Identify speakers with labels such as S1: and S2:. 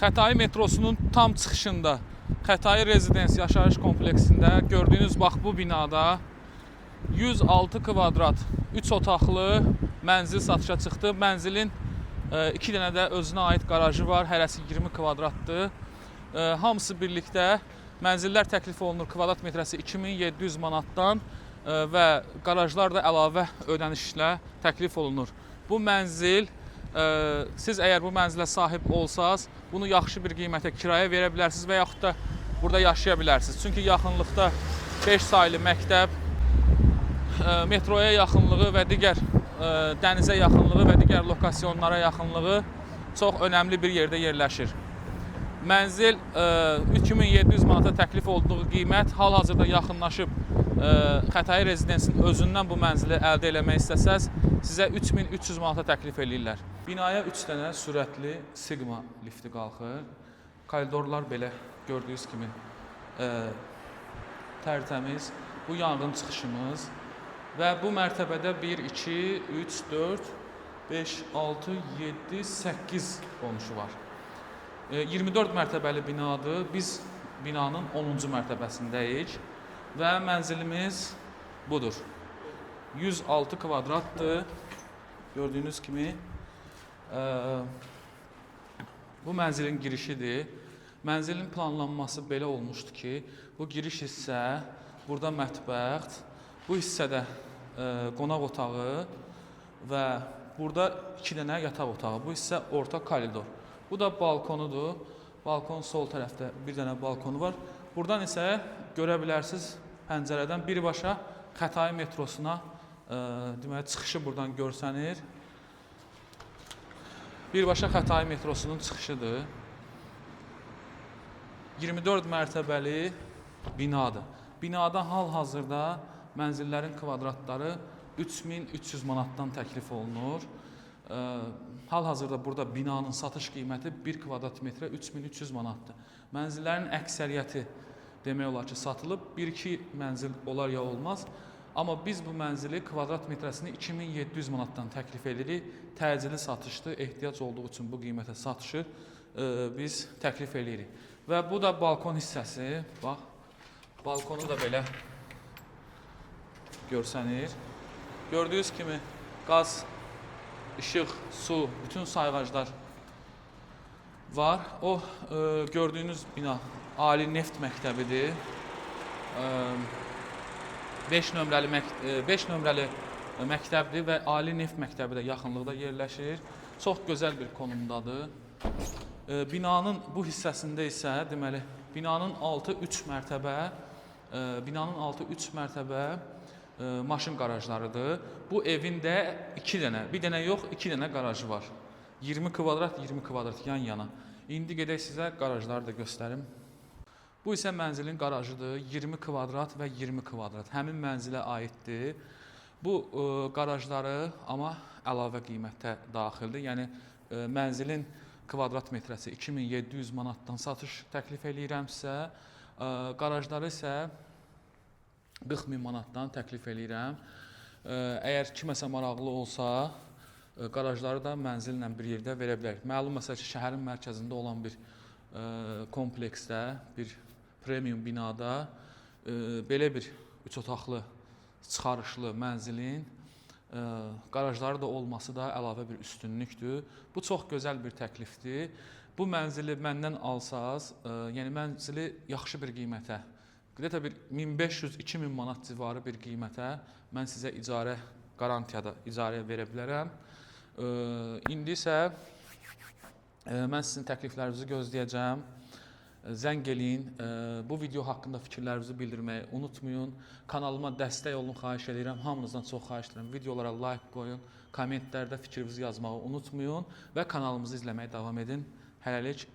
S1: Xətai metrosunun tam çıxışında, Xətai Rezidens yaşayış kompleksində gördüyünüz bax bu binada 106 kvadrat 3 otaqlı mənzil satışa çıxdı. Mənzilin 2 dənə də özünə aid qarajı var. Hərəsi 20 kvadratdır. Hamısı birlikdə mənzillər təklif olunur kvadrat metrəsi 2700 manatdan və qarajlar da əlavə ödənişlə təklif olunur. Bu mənzil siz əgər bu mənzilə sahib olsaz, bunu yaxşı bir qiymətə kirayə verə bilərsiniz və yaxud da burada yaşaya bilərsiniz. Çünki yaxınlıqda 5 saylı məktəb, metroya yaxınlığı və digər dənizə yaxınlığı və digər lokasyonlara yaxınlığı çox önəmli bir yerdə yerləşir. Mənzil 3700 manata təklif olunduğu qiymət hal-hazırda yaxınlaşıb Xətai rezidensin özündən bu mənzili əldə eləmək istəsəz, sizə 3300 manata təklif eləyirlər. Binaya 3 dənə sürətli Sigma lifti qalxır. Koridorlar belə gördüyünüz kimi tərtəmiz. Bu yanğın çıxışımız və bu mərtəbədə 1, 2, 3, 4, 5, 6, 7, 8 qonşu var. 24 mərtəbəli binadır. Biz binanın 10-cu mərtəbəsindəyik və mənzilimiz budur. 106 kvadratdır. Gördüyünüz kimi bu mənzilin girişidir. Mənzilin planlanması belə olmuşdu ki, bu giriş hissə, burada mətbəx, bu hissədə qonaq otağı və burada 2 dənə yataq otağı. Bu hissə orta koridor. Bu da balkonudur. Balkon sol tərəfdə bir dənə balkonu var. Buradan isə görə bilərsiniz pəncərədən birbaşa Xətai metrosuna deməli çıxışı buradan görsənir. Birbaşa Xətai metrosunun çıxışıdır. 24 mərtəbəli binadır. Binada hal-hazırda mənzillərin kvadratları 3300 manatdan təklif olunur. Hal-hazırda burada binanın satış qiyməti 1 kvadrat metrə 3300 manatdır. Mənzillərin əksəriyyəti demək olar ki, satılıb. 1-2 mənzil olar ya olmaz. Amma biz bu mənzili kvadrat metrəsini 2700 manatdan təklif edirik. Təcili satışdır. Ehtiyac olduğu üçün bu qiymətə satışır. Biz təklif edirik. Və bu da balkon hissəsi. Bax, balkonu da belə görsənir. Gördüyünüz kimi qaz, işıq, su, bütün sayğaclar var. O gördüyünüz bina Ali Neft Məktəbidir. 5 nömrəli 5 nömrəli məktəbdir və Ali Neft Məktəbi də yaxınlıqda yerləşir. Çox gözəl bir konumdadır. Binanın bu hissəsində isə deməli binanın altı 3 mərtəbə, binanın altı 3 mərtəbə maşın qarajlarıdır. Bu evin də 2 dənə, bir dənə yox, 2 dənə qarajı var. 20 kvadrat, 20 kvadrat yan yana. İndi gedək sizə qarajları da göstərim. Bu isə mənzilin qarajıdır. 20 kvadrat və 20 kvadrat. Həmin mənzilə aiddir. Bu qarajları amma əlavə qiymətə daxildir. Yəni mənzilin kvadrat metrəsi 2700 manatdan satış təklif eləyirəm sizə. Qarajları isə 40 min manatdan təklif eləyirəm. Əgər kiməsə maraqlı olsa, qarajları da mənzillə bir yerdə verə bilərik. Məlum məsələ ki, şəhərin mərkəzində olan bir kompleksdə, bir premium binada belə bir üç otaqlı çıxarışlı mənzilin qarajları da olması da əlavə bir üstünlükdür. Bu çox gözəl bir təklifdir. Bu mənzili məndən alsaz, yəni mənzili yaxşı bir qiymətə, qıda bir 1500-2000 manat civarı bir qiymətə mən sizə icarə qarantiyada icarəyə verə bilərəm. İndi isə mən sizin təkliflərinizi gözləyəcəm. Zəng eləyin. Bu video haqqında fikirlərinizi bildirməyi unutmayın. Kanalıma dəstək olun, xahiş edirəm. Hamınızdan çox xahiş edirəm. Videolara like qoyun, kommentlərdə fikrinizi yazmağı unutmayın və kanalımızı izləməyə davam edin. Hələlik.